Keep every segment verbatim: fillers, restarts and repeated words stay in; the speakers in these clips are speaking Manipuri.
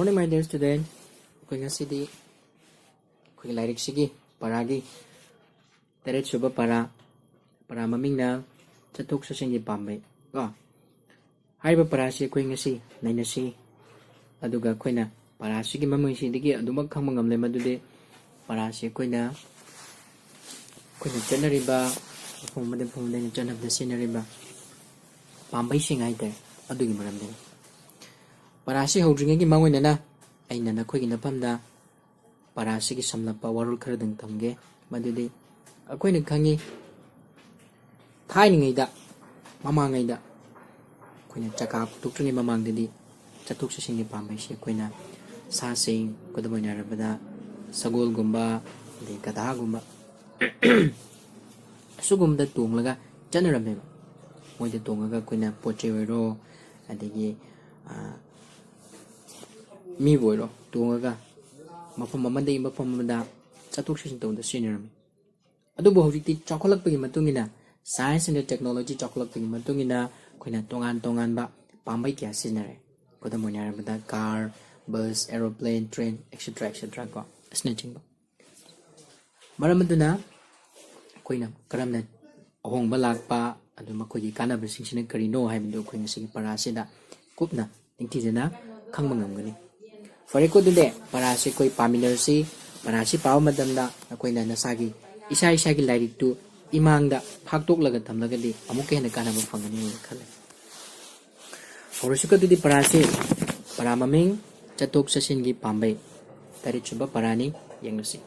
Hello, my dear student. ꯑꯩꯈꯣꯏ ꯉꯁꯤꯗꯤ ꯑꯩꯈꯣꯏꯒꯤ ꯂꯥꯏꯔꯤꯛꯁꯤꯒꯤ ꯄꯔꯥꯒꯤ ꯇꯔꯦꯠ ꯁꯨꯕ ꯄꯔꯥ, ꯄꯔꯥ ꯃꯃꯤꯡꯅ ꯆꯠꯊꯣꯛ ꯆꯠꯁꯤꯟꯒꯤ ꯄꯥꯝꯕꯩ ꯀꯣ, ꯍꯥꯏꯔꯤꯕ ꯄꯔꯥꯁꯤ ꯑꯩꯈꯣꯏ ꯉꯁꯤ ꯅꯩꯅꯁꯤ꯫ ꯑꯗꯨꯒ ꯑꯩꯈꯣꯏꯅ ꯄꯔꯥꯁꯤꯒꯤ ꯃꯃꯤꯡꯁꯤꯗꯒꯤ ꯑꯗꯨꯃꯛ ꯈꯪꯕ ꯉꯝꯂꯦ ꯃꯗꯨꯗꯤ ꯄꯔꯥꯁꯤ ꯑꯩꯈꯣꯏꯅ, ꯑꯩꯈꯣꯏꯅ ꯆꯠꯅꯔꯤꯕ ꯃꯐꯝ ꯑꯃꯗ ꯃꯐꯝ ꯑꯃꯗ ꯑꯩꯅ ꯆꯠꯅꯕꯗ ꯁꯤꯖꯤꯟꯅꯔꯤꯕ ꯄꯥꯝꯕꯩꯁꯤꯡ ꯍꯥꯏꯇꯥꯔꯦ, ꯑꯗꯨꯒꯤ ꯃꯔꯝꯗꯅꯤ꯫ ꯄꯔꯥꯁꯤ ꯍꯧꯗ꯭ꯔꯤꯉꯩꯒꯤ ꯃꯥꯡꯑꯣꯏꯅꯅ ꯑꯩꯅ ꯅꯈꯣꯏꯒꯤ ꯅꯐꯝꯗ ꯄꯔꯥꯁꯤꯒꯤ ꯁꯝꯂꯞꯄ ꯋꯥꯔꯣꯜ ꯈꯔꯗꯪ ꯊꯝꯒꯦ꯫ ꯃꯗꯨꯗꯤ ꯑꯩꯈꯣꯏꯅ ꯈꯪꯉꯤ, ꯊꯥꯏꯅꯉꯩꯗ, ꯃꯃꯥꯡꯉꯩꯗ, ꯑꯩꯈꯣꯏꯅ ꯆꯀꯥ ꯄꯨꯊꯣꯛꯇ꯭ꯔꯤꯉꯩ ꯃꯃꯥꯡꯗꯗꯤ ꯆꯠꯊꯣꯛ ꯆꯠꯁꯤꯟꯒꯤ ꯄꯥꯝꯕꯩꯁꯤ ꯑꯩꯈꯣꯏꯅ ꯁꯥꯁꯤꯡ, ꯈꯨꯗꯝ ꯑꯣꯏꯅ ꯍꯥꯏꯔꯕꯗ ꯁꯒꯣꯜꯒꯨꯝꯕ, ꯑꯗꯩ ꯒꯙꯥꯒꯨꯝꯕ, ꯑꯁꯤꯒꯨꯝꯕꯗ ꯇꯣꯡꯂꯒ ꯆꯠꯅꯔꯝꯃꯦꯕ꯫ ꯃꯣꯏꯗ ꯇꯣꯡꯉꯒ ꯑꯩꯈꯣꯏꯅ ꯄꯣꯠ ꯆꯩ ꯑꯣꯏꯔꯣ, ꯑꯗꯒꯤ, ꯑ, ꯃꯤꯕꯨ ꯑꯣꯏꯔꯣ, ꯇꯣꯡꯉꯒ ꯃꯐꯝ ꯑꯃꯗꯒꯤ ꯃꯐꯝ ꯑꯃꯗ ꯆꯠꯊꯣꯛ ꯆꯠꯁꯤꯟ ꯇꯧꯕꯗ ꯁꯤꯖꯤꯟꯅꯔꯝꯃꯤ꯫ ꯑꯗꯨꯕꯨ ꯍꯧꯖꯤꯛꯇꯤ ꯆꯥꯎꯈꯠꯂꯛꯄꯒꯤ ꯃꯇꯨꯡ ꯏꯟꯅ, science and technology ꯆꯥꯎꯈꯠꯂꯛꯄꯒꯤ ꯃꯇꯨꯡ ꯏꯟꯅ ꯑꯩꯈꯣꯏꯅ ꯇꯣꯉꯥꯟ ꯇꯣꯉꯥꯟꯕ ꯄꯥꯝꯕꯩ ꯀꯌꯥ ꯁꯤꯖꯤꯟꯅꯔꯦ꯫ ꯈꯨꯗꯝ ꯑꯣꯏꯅ ꯍꯥꯏꯔꯕꯗ car, bus, aeroplane, train, et cetera, et cetera ꯀꯣ, ꯑꯁꯤꯅꯆꯤꯡꯕ꯫ ꯃꯔꯝ ꯑꯗꯨꯅ ꯑꯩꯈꯣꯏꯅ ꯀꯔꯝꯅ ꯑꯍꯣꯡꯕ ꯂꯥꯛꯄ, ꯑꯗꯨ ꯃꯈꯣꯏꯒꯤ ꯀꯥꯟꯅꯕꯁꯤꯡꯁꯤꯅ ꯀꯔꯤꯅꯣ ꯍꯥꯏꯕꯗꯨ ꯑꯩꯈꯣꯏ ꯉꯁꯤꯒꯤ ꯄꯔꯥꯁꯤꯗ ꯀꯨꯞꯅ ꯅꯤꯡꯊꯤꯖꯅ ꯈꯪꯕ ꯉꯝꯒꯅꯤ꯫ ꯐꯔꯦꯀꯣ, ꯑꯗꯨꯗꯤ ꯄꯔꯥꯁꯤ ꯑꯩꯈꯣꯏ ꯄꯥꯃꯤꯟꯅꯔꯁꯤ꯫ ꯄꯔꯥꯁꯤ ꯄꯥꯕ ꯃꯇꯝꯗ ꯑꯩꯈꯣꯏꯅ ꯅꯁꯥꯒꯤ, ꯏꯁꯥ ꯏꯁꯥꯒꯤ ꯂꯥꯏꯔꯤꯛꯇꯨ ꯏꯃꯥꯡꯗ ꯐꯥꯛꯇꯣꯛꯂꯒ ꯊꯝꯂꯒꯗꯤ ꯑꯃꯨꯛꯀ ꯍꯦꯟꯅ ꯀꯥꯟꯅꯕ ꯐꯪꯒꯅꯤ ꯍꯥꯏꯅ ꯈꯜꯂꯤ꯫ ꯍꯧꯔꯁꯤꯀꯣ ꯑꯗꯨꯗꯤ ꯄꯔꯥꯁꯤ, ꯄꯔꯥ ꯃꯃꯤꯡ ꯆꯠꯊꯣꯛ ꯆꯠꯁꯤꯟꯒꯤ ꯄꯥꯝꯕꯩ, ꯇꯔꯦꯠꯁꯨꯕ ꯄꯔꯥꯅꯤ, ꯌꯦꯡꯂꯁꯤ꯫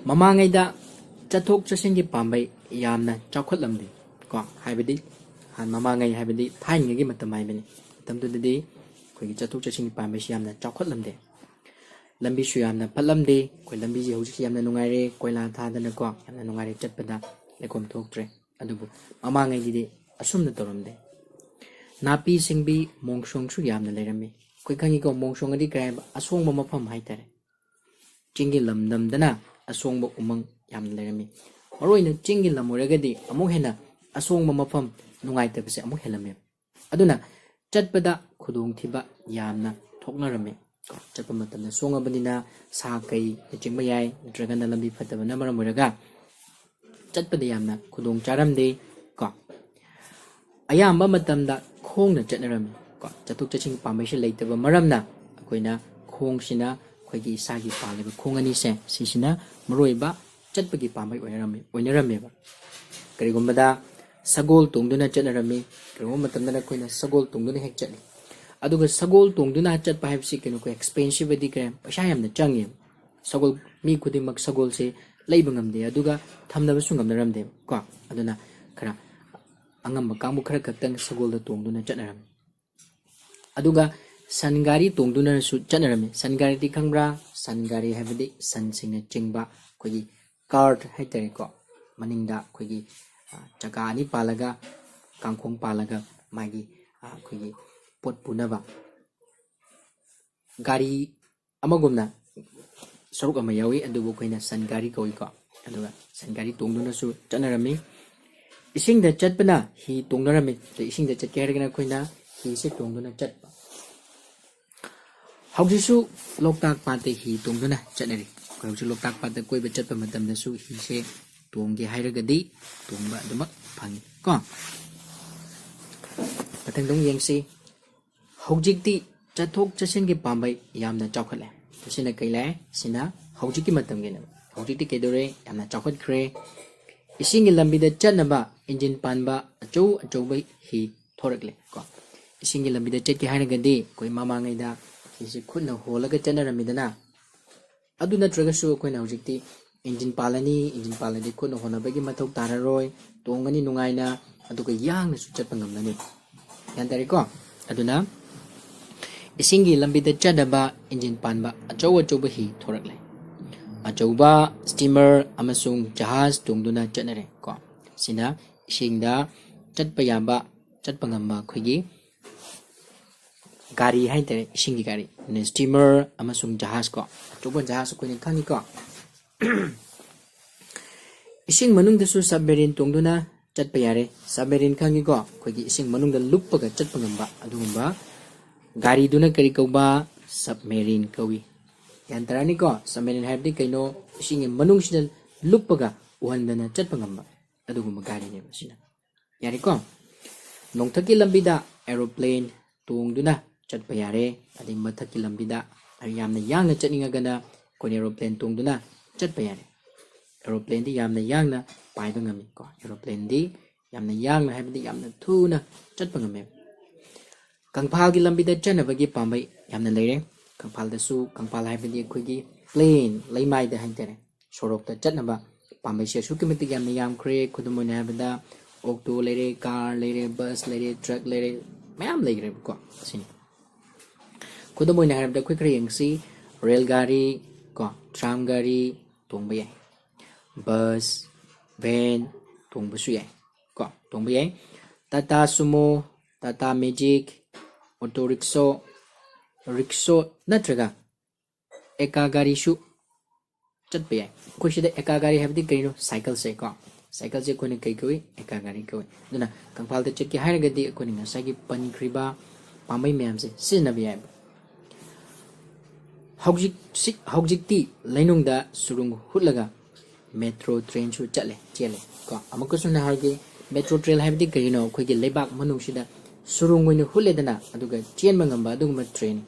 ꯃꯃꯥꯡꯉꯩꯗ ꯆꯠꯊꯣꯛ ꯆꯠꯁꯤꯟꯒꯤ ꯄꯥꯝꯕꯩ ꯌꯥꯝꯅ ꯆꯥꯎꯈꯠꯂꯝꯗꯦ ꯀꯣ, ꯍꯥꯏꯕꯗꯤ ꯍꯥꯟ-, ꯃꯃꯥꯡꯉꯩ ꯍꯥꯏꯕꯗꯤ ꯊꯥꯏꯅꯉꯩꯒꯤ ꯃꯇꯝ ꯍꯥꯏꯕꯅꯤ꯫ ꯃꯇꯝꯗꯨꯗꯗꯤ ꯑꯩꯈꯣꯏꯒꯤ ꯆꯠꯊꯣꯛ ꯆꯠꯁꯤꯟꯒꯤ ꯄꯥꯝꯕꯩꯁꯤ ꯌꯥꯝꯅ ꯆꯥꯎꯈꯠꯂꯝꯗꯦ꯫ ꯂꯝꯕꯤꯁꯨ ꯌꯥꯝꯅ ꯐꯠꯂꯝꯗꯦ꯫ ꯑꯩꯈꯣꯏ ꯂꯝꯕꯤꯁꯤ ꯍꯧꯖꯤꯛꯁꯤ ꯌꯥꯝꯅ ꯅꯨꯡꯉꯥꯏꯔꯦ, ꯀꯣꯏꯂꯥ ꯊꯥꯗꯅꯀꯣ, ꯌꯥꯝꯅ ꯅꯨꯡꯉꯥꯏꯔꯦ ꯆꯠꯄꯗ, ꯂꯩꯈꯣꯝ ꯊꯣꯛꯇ꯭ꯔꯦ꯫ ꯑꯗꯨꯕꯨ ꯃꯃꯥꯡꯉꯩꯗꯗꯤ ꯑꯁꯨꯝꯅ ꯇꯧꯔꯝꯗꯦ꯫ ꯅꯥꯄꯤ ꯁꯤꯡꯕꯤ, ꯃꯣꯡꯁꯣꯡꯁꯨ ꯌꯥꯝꯅ ꯂꯩꯔꯝꯃꯤ꯫ ꯑꯩꯈꯣꯏ ꯈꯪꯉꯤꯀꯣ, ꯃꯣꯡꯁꯣꯡ ꯑꯗꯤ ꯀꯔꯤ ꯍꯥꯏꯕ? ꯑꯁꯣꯡꯕ ꯃꯐꯝ ꯍꯥꯏꯇꯥꯔꯦ꯫ ꯆꯤꯡꯒꯤ ꯂꯝꯗꯝꯗꯅ ꯑꯁꯣꯡꯕ ꯎꯃꯪ ꯌꯥꯝꯅ ꯂꯩꯔꯝꯃꯤ꯫ ꯃꯔꯨꯑꯣꯏꯅ ꯆꯤꯡꯒꯤ ꯂꯝ ꯑꯣꯏꯔꯒꯗꯤ ꯑꯃꯨꯛ ꯍꯦꯟꯅ ꯑꯁꯣꯡꯕ ꯃꯐꯝ, ꯅꯨꯡꯉꯥꯏꯇꯕꯁꯦ ꯑꯃꯨꯛ ꯍꯦꯜꯂꯝꯃꯦꯕ꯫ ꯑꯗꯨꯅ ꯆꯠꯄꯗ ꯈꯨꯗꯣꯡꯊꯤꯕ ꯌꯥꯝꯅ ꯊꯣꯛꯅꯔꯝꯃꯤ꯫ ꯀꯣ, ꯆꯠꯄ ꯃꯇꯝꯗ ꯁꯣꯡꯉꯕꯅꯤꯅ ꯁꯥ ꯀꯩꯅꯆꯤꯡꯕ ꯌꯥꯏ, ꯅꯠꯇ꯭ꯔꯒꯅ ꯂꯝꯕꯤ ꯐꯠꯇꯕꯅ ꯃꯔꯝ ꯑꯣꯏꯔꯒ ꯆꯠꯄꯗ ꯌꯥꯝꯅ ꯈꯨꯗꯣꯡ ꯆꯥꯔꯝꯗꯦ꯫ ꯀꯣ, ꯑꯌꯥꯝꯕ ꯃꯇꯝꯗ ꯈꯣꯡꯅ ꯆꯠꯅꯔꯝꯃꯤ꯫ ꯀꯣ, ꯆꯠꯊꯣꯛ ꯆꯠꯁꯤꯟꯒꯤ ꯄꯥꯝꯕꯩꯁꯤ ꯂꯩꯇꯕ ꯃꯔꯝꯅ ꯑꯩꯈꯣꯏꯅ ꯈꯣꯡꯁꯤꯅ, ꯑꯩꯈꯣꯏꯒꯤ ꯏꯁꯥꯒꯤ ꯄꯥꯜꯂꯤꯕ ꯈꯣꯡ ꯑꯅꯤꯁꯦ, ꯁꯤꯁꯤꯅ ꯃꯔꯨ ꯑꯣꯏꯕ ꯆꯠꯄꯒꯤ ꯄꯥꯝꯕꯩ ꯑꯣꯏꯅꯔꯝꯃꯤ ꯑꯣꯏꯅꯔꯝꯃꯦꯕ꯫ ꯀꯔꯤꯒꯨꯝꯕꯗ ꯁꯒꯣꯜ ꯇꯣꯡꯗꯨꯅ ꯆꯠꯅꯔꯝꯃꯤ꯫ ꯀꯔꯤꯒꯨꯝꯕ ꯃꯇꯝꯗꯅ ꯑꯩꯈꯣꯏꯅ ꯁꯒꯣꯜ ꯇꯣꯡꯗꯨꯅ ꯍꯦꯛ ꯆꯠꯂꯤ꯫ ꯑꯗꯨꯒ ꯁꯒꯣꯜ ꯇꯣꯡꯗꯨꯅ ꯆꯠꯄ ꯍꯥꯏꯕꯁꯤ ꯀꯩꯅꯣ, ꯑꯩꯈꯣꯏ ꯑꯦꯛꯁꯄꯦꯟꯁꯤꯞ ꯑꯗꯤ ꯀꯔꯤ, ꯄꯩꯁꯥ ꯌꯥꯝꯅ ꯆꯪꯉꯦꯕ꯫ ꯁꯒꯣꯜ, ꯃꯤ ꯈꯨꯗꯤꯡꯃꯛ ꯁꯒꯣꯜꯁꯦ ꯂꯩꯕ ꯉꯝꯗꯦ, ꯑꯗꯨꯒ ꯊꯝꯅꯕꯁꯨ ꯉꯝꯅꯔꯝꯗꯦꯕ꯫ ꯀꯣ, ꯑꯗꯨꯅ ꯈꯔ ꯑꯉꯝꯕ ꯀꯥꯡꯕꯨ ꯈꯔ ꯈꯛꯇꯪ ꯁꯒꯣꯜꯗ ꯇꯣꯡꯗꯨꯅ ꯆꯠꯅꯔꯝꯃꯤ꯫ ꯑꯗꯨꯒ ꯁꯟ ꯒꯥꯔꯤ ꯇꯣꯡꯗꯨꯅꯁꯨ ꯆꯠꯅꯔꯝꯃꯤ꯫ ꯁꯟ ꯒꯥꯔꯤꯗꯤ ꯈꯪꯕ꯭ꯔꯥ? ꯁꯟ ꯒꯥꯔꯤ ꯍꯥꯏꯕꯗꯤ ꯁꯟꯁꯤꯡꯅ ꯆꯤꯡꯕ ꯑꯩꯈꯣꯏꯒꯤ ꯀꯥꯔꯠ ꯍꯥꯏꯇꯥꯔꯦꯀꯣ, ꯃꯅꯤꯡꯗ ꯑꯩꯈꯣꯏꯒꯤ, ꯑ, ꯆꯀꯥ ꯑꯅꯤ ꯄꯥꯜꯂꯒ, ꯀꯥꯡꯈꯣꯡ ꯄꯥꯜꯂꯒ, ꯃꯥꯒꯤ, ꯑ, ꯑꯩꯈꯣꯏꯒꯤ ꯄꯣꯠ ꯄꯨꯅꯕ ꯒꯥꯔꯤ ꯑꯃꯒꯨꯝꯅ ꯁꯔꯨꯛ ꯑꯃ ꯌꯥꯎꯏ, ꯑꯗꯨꯕꯨ ꯑꯩꯈꯣꯏꯅ ꯁꯟ ꯒꯥꯔꯤ ꯀꯧꯏꯀꯣ꯫ ꯑꯗꯨꯒ ꯁꯟ ꯒꯥꯔꯤ ꯇꯣꯡꯗꯨꯅꯁꯨ ꯆꯠꯅꯔꯝꯃꯤ꯫ ꯏꯁꯤꯡꯗ ꯆꯠꯄꯅ ꯍꯤ ꯇꯣꯡꯅꯔꯝꯃꯤ꯫ ꯑꯗꯣ ꯏꯁꯤꯡꯗ ꯆꯠꯀꯦ ꯍꯥꯏꯔꯒꯅ ꯑꯩꯈꯣꯏꯅ ꯍꯤꯁꯦ ꯇꯣꯡꯗꯨꯅ ꯆꯠꯄ꯫ ꯍꯧꯖꯤꯛꯁꯨ ꯂꯣꯛꯇꯥꯛ ꯄꯥꯠꯇ ꯍꯤ ꯇꯣꯡꯗꯨꯅ ꯆꯠꯅꯔꯤ꯫ ꯑꯩꯈꯣꯏ ꯍꯧꯖꯤꯛ ꯂꯣꯛꯇꯥꯛ ꯄꯥꯠꯇ ꯀꯣꯏꯕ ꯆꯠꯄ ꯃꯇꯝꯗꯁꯨ ꯍꯤꯁꯦ ꯇꯣꯡꯒꯦ ꯍꯥꯏꯔꯒꯗꯤ ꯇꯣꯡꯕ ꯑꯗꯨꯃꯛ ꯐꯪꯉꯤ ꯀꯣ꯫ ꯃꯊꯪꯗ ꯑꯃꯨꯛ ꯌꯦꯡꯁꯤ꯫ ꯍꯧꯖꯤꯛꯇꯤ ꯆꯠꯊꯣꯛ ꯆꯠꯁꯤꯟꯒꯤ ꯄꯥꯝꯕꯩ ꯌꯥꯝꯅ ꯆꯥꯎꯈꯠꯂꯦ꯫ ꯃꯁꯤꯅ ꯀꯩ ꯂꯥꯛꯑꯦ? ꯁꯤꯅ ꯍꯧꯖꯤꯛꯀꯤ ꯃꯇꯝꯒꯤꯅꯦꯕ꯫ ꯍꯧꯖꯤꯛꯇꯤ ꯀꯩꯗꯧꯔꯦ? ꯌꯥꯝꯅ ꯆꯥꯎꯈꯠꯈ꯭ꯔꯦ꯫ ꯏꯁꯤꯡꯒꯤ ꯂꯝꯕꯤꯗ ꯆꯠꯅꯕ ꯏꯟꯖꯤꯟ ꯄꯥꯟꯕ ꯑꯆꯧ ꯑꯆꯧꯕ ꯍꯤ ꯊꯣꯔꯛꯂꯦ ꯀꯣ꯫ ꯏꯁꯤꯡꯒꯤ ꯂꯝꯕꯤꯗ ꯆꯠꯀꯦ ꯍꯥꯏꯔꯒꯗꯤ ꯑꯩꯈꯣꯏ ꯃꯃꯥꯡꯉꯩꯗ ꯍꯤꯁꯦ ꯈꯨꯠꯅ ꯍꯣꯜꯂꯒ ꯆꯠꯅꯔꯝꯃꯤꯗꯅ꯫ ꯑꯗꯨ ꯅꯠꯇ꯭ꯔꯒꯁꯨ ꯑꯩꯈꯣꯏꯅ ꯍꯧꯖꯤꯛꯇꯤ ꯏꯟꯖꯤꯟ ꯄꯥꯜꯂꯅꯤ, ꯏꯟꯖꯤꯟ ꯄꯥꯜꯂꯗꯤ ꯈꯨꯠꯅ ꯍꯣꯟꯅꯕꯒꯤ ꯃꯊꯧ ꯇꯥꯔꯔꯣꯏ, ꯇꯣꯡꯉꯅꯤ ꯅꯨꯡꯉꯥꯏꯅ, ꯑꯗꯨꯒ ꯌꯥꯡꯅꯁꯨ ꯆꯠꯄ ꯉꯝꯂꯅꯤ꯫ ꯒ꯭ꯌꯥꯟ ꯇꯥꯔꯦꯀꯣ? ꯑꯗꯨꯅ ꯏꯁꯤꯡꯒꯤ ꯂꯝꯕꯤꯗ ꯆꯠꯅꯕ ꯏꯟꯖꯤꯟ ꯄꯥꯟꯕ ꯑꯆꯧ ꯑꯆꯧꯕ ꯍꯤ ꯊꯣꯔꯛꯂꯦ꯫ ꯑꯆꯧꯕ ꯁ꯭ꯇꯤꯃꯔ ꯑꯃꯁꯨꯡ ꯖꯍꯥꯖ ꯇꯣꯡꯗꯨꯅ ꯆꯠꯅꯔꯦ ꯀꯣ꯫ ꯁꯤꯅ ꯏꯁꯤꯡꯗ ꯆꯠꯄ ꯌꯥꯕ, ꯆꯠꯄ ꯉꯝꯕ ꯑꯩꯈꯣꯏꯒꯤ ꯒꯥꯔꯤ ꯍꯥꯏꯇꯥꯔꯦ, ꯏꯁꯤꯡꯒꯤ ꯒꯥꯔꯤ꯫ ꯑꯗꯨꯅ ꯁ꯭ꯇꯤꯃꯔ ꯑꯃꯁꯨꯡ ꯖꯍꯥꯖ ꯀꯣ, ꯑꯆꯧꯕ ꯖꯍꯥꯖ ꯑꯩꯈꯣꯏꯅ ꯈꯪꯉꯤꯀꯣ꯫ ꯏꯁꯤꯡ ꯃꯅꯨꯡꯗꯁꯨ ꯁꯕꯃꯦꯔꯤꯟ ꯇꯣꯡꯗꯨꯅ ꯆꯠꯄ ꯌꯥꯔꯦ꯫ ꯁꯕꯃꯦꯔꯤꯟ ꯈꯪꯉꯤꯀꯣ, ꯑꯩꯈꯣꯏꯒꯤ ꯏꯁꯤꯡ ꯃꯅꯨꯡꯗ ꯂꯨꯞꯄꯒ ꯆꯠꯄ ꯉꯝꯕ ꯑꯗꯨꯒꯨꯝꯕ ꯒꯥꯔꯤꯗꯨꯅ ꯀꯔꯤ ꯀꯧꯕ? ꯁꯕꯃꯦꯔꯤꯟ ꯀꯧꯏ꯫ ꯒ꯭ꯌꯥꯟ ꯇꯥꯔꯅꯤꯀꯣ? ꯁꯕꯃꯦꯔꯤꯟ ꯍꯥꯏꯕꯗꯤ ꯀꯩꯅꯣ? ꯏꯁꯤꯡꯒꯤ ꯃꯅꯨꯡꯁꯤꯗ ꯂꯨꯞꯄꯒ ꯎꯍꯟꯗꯅ ꯆꯠꯄ ꯉꯝꯕ ꯑꯗꯨꯒꯨꯝꯕ ꯒꯥꯔꯤꯅꯦꯕ ꯁꯤꯅ꯫ ꯌꯥꯔꯦꯀꯣ? ꯅꯣꯡꯊꯛꯀꯤ ꯂꯝꯕꯤꯗ aeroplane ꯇꯣꯡꯗꯨꯅ ꯆꯠꯄ ꯌꯥꯔꯦ꯫ ꯑꯗꯩ ꯃꯊꯛꯀꯤ ꯂꯝꯕꯤꯗ ꯌꯥꯝꯅ ꯌꯥꯡꯅ ꯆꯠꯅꯤꯡꯉꯒꯅ ꯑꯩꯈꯣꯏꯅ aeroplane ꯇꯣꯡꯗꯨꯅ ꯆꯠꯄ ꯌꯥꯔꯦ꯫ Aeroplaneꯗꯤ ꯌꯥꯝꯅ ꯌꯥꯡꯅ ꯄꯥꯏꯕ ꯉꯝꯃꯤ ꯀꯣ꯫ Aeroplaneꯗꯤ ꯌꯥꯝꯅ ꯌꯥꯡꯅ ꯍꯥꯏꯕꯗꯤ ꯌꯥꯝꯅ ꯊꯨꯅ ꯆꯠꯄ ꯉꯝꯃꯦ꯫ ꯀꯪꯐꯥꯜꯒꯤ ꯂꯝꯕꯤꯗ ꯆꯠꯅꯕꯒꯤ ꯄꯥꯝꯕꯩ ꯌꯥꯝꯅ ꯂꯩꯔꯦ꯫ ꯀꯪꯐꯥꯜꯗꯁꯨ, ꯀꯪꯐꯥꯜ ꯍꯥꯏꯕꯗꯤ ꯑꯩꯈꯣꯏꯒꯤ plain, ꯂꯩꯃꯥꯏꯗ ꯍꯥꯏꯇꯥꯔꯦ, ꯁꯣꯔꯣꯛꯇ ꯆꯠꯅꯕ ꯄꯥꯝꯕꯩꯁꯦ ꯑꯁꯨꯛꯀꯤ ꯃꯇꯤꯛ ꯌꯥꯝꯅ ꯌꯥꯝꯈ꯭ꯔꯦ꯫ ꯈꯨꯗꯝ ꯑꯣꯏꯅ ꯍꯥꯏꯔꯕꯗ, auto ꯂꯩꯔꯦ, car ꯂꯩꯔꯦ, bus ꯂꯩꯔꯦ, truck ꯂꯩꯔꯦ, ꯃꯌꯥꯝ ꯂꯩꯈ꯭ꯔꯦꯕꯀꯣ꯫ ꯑꯁꯤꯅꯤ꯫ ꯈꯨꯗꯝ ꯑꯣꯏꯅ ꯍꯥꯏꯔꯕꯗ ꯑꯩꯈꯣꯏ ꯈꯔ ꯌꯦꯡꯁꯤ, rail ꯒꯥꯔꯤ ꯀꯣ, tram ꯒꯥꯔꯤ ꯇꯣꯡꯕ ꯌꯥꯏ, bus, van ꯇꯣꯡꯕꯁꯨ ꯌꯥꯏ ꯀꯣ, ꯇꯣꯡꯕ ꯌꯥꯏ꯫ Tata Sumo, Tata Magic, auto rickshaw, rickshaw ꯅꯠꯇ꯭ꯔꯒ ꯑꯦꯀꯥ ꯒꯥꯔꯤꯁꯨ ꯆꯠꯄ ꯌꯥꯏ꯫ ꯑꯩꯈꯣꯏ ꯁꯤꯗ ꯑꯦꯀꯥ ꯒꯥꯔꯤ ꯍꯥꯏꯕꯗꯤ ꯀꯩꯅꯣ? Cycleꯁꯦ ꯀꯣ꯫ Cycleꯁꯦ ꯑꯩꯈꯣꯏꯅ ꯀꯩ ꯀꯧꯏ? ꯑꯦꯀꯥ ꯒꯥꯔꯤ ꯀꯧꯏ꯫ ꯑꯗꯨꯅ ꯀꯪꯐꯥꯜꯗ ꯆꯠꯀꯦ ꯍꯥꯏꯔꯒꯗꯤ ꯑꯩꯈꯣꯏꯅ ꯉꯁꯥꯏꯒꯤ ꯄꯟꯈ꯭ꯔꯤꯕ ꯄꯥꯝꯕꯩ ꯃꯌꯥꯝꯁꯦ ꯁꯤꯖꯤꯟꯅꯕ ꯌꯥꯏꯕ꯫ ꯍꯧꯖꯤꯛ, ꯍꯧꯖꯤꯛꯇꯤ ꯂꯩꯅꯨꯡꯗ ꯁꯨꯔꯨꯡ ꯍꯨꯠꯂꯒ metro trainꯁꯨ ꯆꯠꯂꯦ, ꯆꯦꯜꯂꯦ ꯀꯣ꯫ ꯑꯃꯨꯛꯀꯁꯨ ꯍꯟꯅ ꯍꯥꯏꯒꯦ, metro train ꯍꯥꯏꯕꯗꯤ ꯀꯔꯤꯅꯣ? ꯑꯩꯈꯣꯏꯒꯤ ꯂꯩꯕꯥꯛ ꯃꯅꯨꯡꯁꯤꯗ ꯁꯨꯔꯨꯡ ꯑꯣꯏꯅ ꯍꯨꯠꯂꯦꯗꯅ, ꯑꯗꯨꯒ ꯆꯦꯟꯕ ꯉꯝꯕ ꯑꯗꯨꯒꯨꯝꯕ train꯫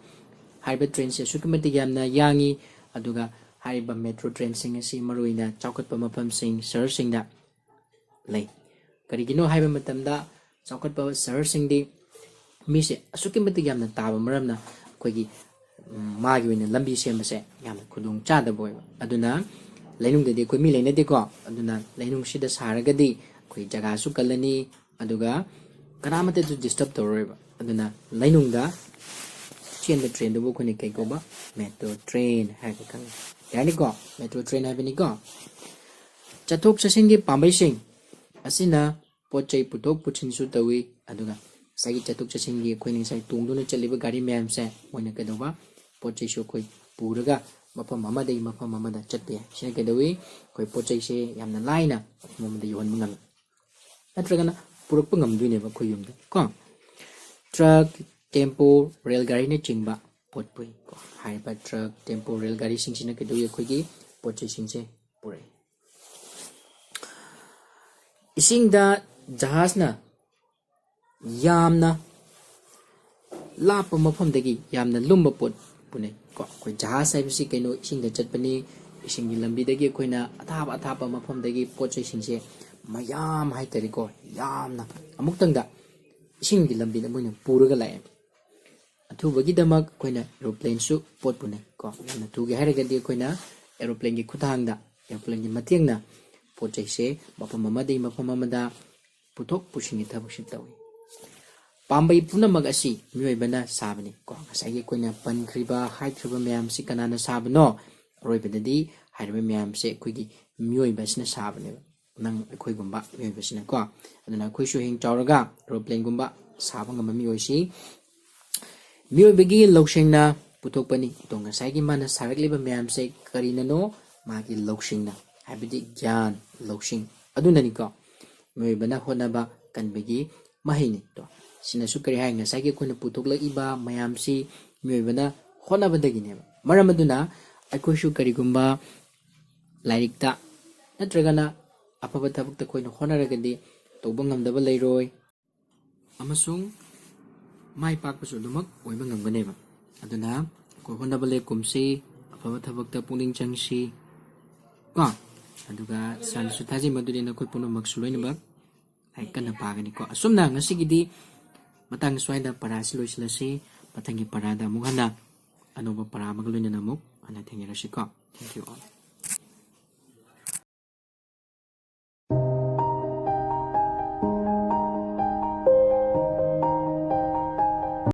ꯍꯥꯏꯔꯤꯕ trainꯁꯦ ꯑꯁꯨꯛꯀꯤ ꯃꯇꯤꯛ ꯌꯥꯝꯅ ꯌꯥꯡꯉꯤ, ꯑꯗꯨꯒ ꯍꯥꯏꯔꯤꯕ metro trainꯁꯤꯡ ꯑꯁꯤ ꯃꯔꯨꯑꯣꯏꯅ ꯆꯥꯎꯈꯠꯄ ꯃꯐꯝꯁꯤꯡ, ꯁꯍꯔꯁꯤꯡꯗ ꯂꯩ꯫ ꯀꯔꯤꯒꯤꯅꯣ ꯍꯥꯏꯕ ꯃꯇꯝꯗ, ꯆꯥꯎꯈꯠꯄ ꯁꯍꯔꯁꯤꯡꯗꯤ ꯃꯤꯁꯦ ꯑꯁꯨꯛꯀꯤ ꯃꯇꯤꯛ ꯌꯥꯝꯅ ꯇꯥꯕ ꯃꯔꯝꯅ ꯑꯩꯈꯣꯏꯒꯤ, ꯎꯝ, ꯃꯥꯒꯤ ꯑꯣꯏꯅ ꯂꯝꯕꯤ ꯁꯦꯝꯕꯁꯦ ꯌꯥꯝꯅ ꯈꯨꯗꯣꯡ ꯆꯥꯗꯕ ꯑꯣꯏꯕ꯫ ꯑꯗꯨꯅ ꯂꯩꯅꯨꯡꯗꯗꯤ ꯑꯩꯈꯣꯏ ꯃꯤ ꯂꯩꯅꯗꯦꯀꯣ꯫ ꯑꯗꯨꯅ ꯂꯩꯅꯨꯡꯁꯤꯗ ꯁꯥꯔꯒꯗꯤ ꯑꯩꯈꯣꯏ ꯖꯒꯥꯁꯨ ꯀꯜꯂꯅꯤ, ꯑꯗꯨꯒ ꯀꯅꯥꯃꯠꯇꯁꯨ disturb ꯇꯧꯔꯔꯣꯏꯕ꯫ ꯑꯗꯨꯅ ꯂꯩꯅꯨꯡꯗ ꯆꯦꯟꯕ trainꯗꯨꯕꯨ ꯑꯩꯈꯣꯏꯅ ꯀꯩ ꯀꯧꯕ? Metro train ꯍꯥꯏꯔꯒ ꯈꯪꯅꯩ꯫ ꯌꯥꯔꯅꯤꯀꯣ? Metro train ꯍꯥꯏꯕꯅꯤꯀꯣ꯫ ꯆꯠꯊꯣꯛ ꯆꯠꯁꯤꯟꯒꯤ ꯄꯥꯝꯕꯩꯁꯤꯡ ꯑꯁꯤꯅ ꯄꯣꯠ ꯆꯩ ꯄꯨꯊꯣꯛ ꯄꯨꯁꯤꯟꯁꯨ ꯇꯧꯏ, ꯑꯗꯨꯒ ꯉꯁꯥꯏꯒꯤ ꯆꯠꯊꯣꯛ ꯆꯠꯁꯤꯟꯒꯤ ꯑꯩꯈꯣꯏꯅ ꯉꯁꯥꯏ ꯇꯣꯡꯗꯨꯅ ꯆꯠꯂꯤꯕ ꯒꯥꯔꯤ ꯃꯌꯥꯝꯁꯦ ꯃꯣꯏꯅ ꯀꯩꯗꯧꯕ? ꯄꯣꯠ ꯆꯩꯁꯨ ꯑꯩꯈꯣꯏ ꯄꯨꯔꯒ ꯃꯐꯝ ꯑꯃꯗꯒꯤ ꯃꯐꯝ ꯑꯃꯗ ꯆꯠꯄ ꯌꯥꯏ꯫ ꯁꯤꯅ ꯀꯩꯗꯧꯏ? ꯑꯩꯈꯣꯏ ꯄꯣꯠ ꯆꯩꯁꯦ ꯌꯥꯝꯅ ꯂꯥꯏꯅ ꯃꯐꯝ ꯑꯃꯗ ꯌꯧꯍꯟꯕ ꯉꯝꯃꯤ꯫ ꯅꯠꯇ꯭ꯔꯒꯅ ꯄꯨꯔꯛꯄ ꯉꯝꯗꯣꯏꯅꯦꯕ ꯑꯩꯈꯣꯏ ꯌꯨꯝꯗ ꯀꯣ꯫ ꯇ꯭ꯔꯛ, ꯇꯦꯝꯄꯣ, ꯔꯦꯜ ꯒꯥꯔꯤꯅꯆꯤꯡꯕ ꯄꯣꯠ ꯄꯨꯏ ꯀꯣ꯫ ꯍꯥꯏꯔꯤꯕ ꯇ꯭ꯔꯛ, ꯇꯦꯝꯄꯣ, ꯔꯦꯜ ꯒꯥꯔꯤꯁꯤꯡꯁꯤꯅ ꯀꯩꯗꯧꯏ? ꯑꯩꯈꯣꯏꯒꯤ ꯄꯣꯠ ꯆꯩꯁꯤꯡꯁꯦ ꯄꯨꯔꯛꯏ꯫ ꯏꯁꯤꯡꯗ ꯖꯍꯥꯖꯅ ꯌꯥꯝꯅ ꯂꯥꯞꯄ ꯃꯐꯝꯗꯒꯤ ꯌꯥꯝꯅ ꯂꯨꯝꯕ ꯄꯣꯠ ꯄꯨꯅꯩ ꯀꯣ꯫ ꯑꯩꯈꯣꯏ ꯖꯍꯥꯖ ꯍꯥꯏꯕꯁꯤ ꯀꯩꯅꯣ? ꯏꯁꯤꯡꯗ ꯆꯠꯄꯅꯤ꯫ ꯏꯁꯤꯡꯒꯤ ꯂꯝꯕꯤꯗꯒꯤ ꯑꯩꯈꯣꯏꯅ ꯑꯊꯥꯞ ꯑꯊꯥꯞꯄ ꯃꯐꯝꯗꯒꯤ ꯄꯣꯠ ꯆꯩꯁꯤꯡꯁꯦ ꯃꯌꯥꯝ ꯍꯥꯏꯇꯥꯔꯦꯀꯣ, ꯌꯥꯝꯅ ꯑꯃꯨꯛꯇꯪꯗ ꯏꯁꯤꯡꯒꯤ ꯂꯝꯕꯤꯗ ꯃꯣꯏꯅ ꯄꯨꯔꯒ ꯂꯥꯛꯑꯦ꯫ ꯑꯊꯨꯕꯒꯤꯗꯃꯛ ꯑꯩꯈꯣꯏꯅ aeroplaneꯁꯨ ꯄꯣꯠ ꯄꯨꯅꯩ ꯀꯣ꯫ ꯌꯥꯝꯅ ꯊꯨꯒꯦ ꯍꯥꯏꯔꯒꯗꯤ ꯑꯩꯈꯣꯏꯅ aeroplaneꯒꯤ ꯈꯨꯠꯊꯥꯡꯗ, aeroplaneꯒꯤ ꯃꯇꯦꯡꯅ ꯄꯣꯠ ꯆꯩꯁꯦ ꯃꯐꯝ ꯑꯃꯗꯒꯤ ꯃꯐꯝ ꯑꯃꯗ ꯄꯨꯊꯣꯛ ꯄꯨꯁꯤꯟꯒꯤ ꯊꯕꯛꯁꯤ ꯇꯧꯏ꯫ ꯄꯥꯝꯕꯩ ꯄꯨꯝꯅꯃꯛ ꯑꯁꯤ ꯃꯤꯑꯣꯏꯕꯅ ꯁꯥꯕꯅꯤ ꯀꯣ꯫ ꯉꯁꯥꯏꯒꯤ ꯑꯩꯈꯣꯏꯅ ꯄꯟꯈ꯭ꯔꯤꯕ, ꯍꯥꯏꯈ꯭ꯔꯤꯕ ꯃꯌꯥꯝꯁꯤ ꯀꯅꯥꯅ ꯁꯥꯕꯅꯣ? ꯑꯔꯣꯏꯕꯗꯗꯤ ꯍꯥꯏꯔꯤꯕ ꯃꯌꯥꯝꯁꯦ ꯑꯩꯈꯣꯏꯒꯤ ꯃꯤꯑꯣꯏꯕꯁꯤꯅ ꯁꯥꯕꯅꯦꯕ, ꯅꯪ ꯑꯩꯈꯣꯏꯒꯨꯝꯕ ꯃꯤꯑꯣꯏꯕꯁꯤꯅꯀꯣ꯫ ꯑꯗꯨꯅ ꯑꯩꯈꯣꯏꯁꯨ ꯍꯌꯦꯡ ꯆꯥꯎꯔꯒ aeroplaneꯒꯨꯝꯕ ꯁꯥꯕ ꯉꯝꯕ ꯃꯤꯑꯣꯏꯁꯤ꯫ ꯃꯤꯑꯣꯏꯕꯒꯤ ꯂꯧꯁꯤꯡꯅ ꯄꯨꯊꯣꯛꯄꯅꯤ꯫ ꯑꯗꯣ ꯉꯁꯥꯏꯒꯤ ꯃꯥꯅ ꯁꯥꯔꯛꯂꯤꯕ ꯃꯌꯥꯝꯁꯦ ꯀꯔꯤꯅꯅꯣ? ꯃꯥꯒꯤ ꯂꯧꯁꯤꯡꯅ, ꯍꯥꯏꯕꯗꯤ ꯒ꯭ꯌꯥꯟ, ꯂꯧꯁꯤꯡ ꯑꯗꯨꯅꯅꯤꯀꯣ꯫ ꯃꯤꯑꯣꯏꯕꯅ ꯍꯣꯠꯅꯕ ꯀꯟꯕꯒꯤ ꯃꯍꯩꯅꯤ꯫ ꯑꯗꯣ ꯁꯤꯅꯁꯨ ꯀꯔꯤ ꯍꯥꯏ? ꯉꯁꯥꯏꯒꯤ ꯑꯩꯈꯣꯏꯅ ꯄꯨꯊꯣꯛꯂꯛꯏꯕ ꯃꯌꯥꯝꯁꯤ ꯃꯤꯑꯣꯏꯕꯅ ꯍꯣꯠꯅꯕꯗꯒꯤꯅꯦꯕ꯫ ꯃꯔꯝ ꯑꯗꯨꯅ ꯑꯩꯈꯣꯏꯁꯨ ꯀꯔꯤꯒꯨꯝꯕ ꯂꯥꯏꯔꯤꯛꯇ ꯅꯠꯇ꯭ꯔꯒꯅ ꯑꯐꯕ ꯊꯕꯛꯇ ꯑꯩꯈꯣꯏꯅ ꯍꯣꯠꯅꯔꯒꯗꯤ ꯇꯧꯕ ꯉꯝꯗꯕ ꯂꯩꯔꯣꯏ꯫ ꯑꯃꯁꯨꯡ ꯃꯥꯏ ꯄꯥꯛꯄꯁꯨ ꯑꯗꯨꯃꯛ ꯑꯣꯏꯕ ꯉꯝꯒꯅꯦꯕ꯫ ꯑꯗꯨꯅ ꯑꯩꯈꯣꯏ ꯍꯣꯠꯅꯕ ꯂꯦꯞꯀꯨꯝꯁꯤ, ꯑꯐꯕ ꯊꯕꯛꯇ ꯄꯨꯛꯅꯤꯡ ꯆꯪꯁꯤ ꯀꯣ꯫ ꯑꯗꯨꯒ ꯁꯥꯔꯅꯁꯨ ꯊꯥꯖꯩ ꯃꯗꯨꯗꯤ ꯅꯈꯣꯏ ꯄꯨꯝꯅꯃꯛꯁꯨ ꯂꯣꯏꯅꯃꯛ ꯂꯥꯏꯔꯤꯛ ꯀꯟꯅ ꯄꯥꯒꯅꯤꯀꯣ꯫ ꯑꯁꯨꯝꯅ ꯉꯁꯤꯒꯤꯗꯤ ꯃꯇꯥꯡ ꯁ꯭ꯋꯥꯏꯗ ꯄꯔꯥꯁꯤ ꯂꯣꯏꯁꯤꯜꯂꯁꯤ꯫ ꯃꯊꯪꯒꯤ ꯄꯔꯥꯗ ꯑꯃꯨꯛ ꯍꯟꯅ ꯑꯅꯧꯕ ꯄꯔꯥ ꯑꯃꯒ ꯂꯣꯏꯅꯅ ꯑꯃꯨꯛ ꯍꯟꯅ ꯊꯦꯡꯅꯔꯁꯤꯀꯣ꯫ Thank you all.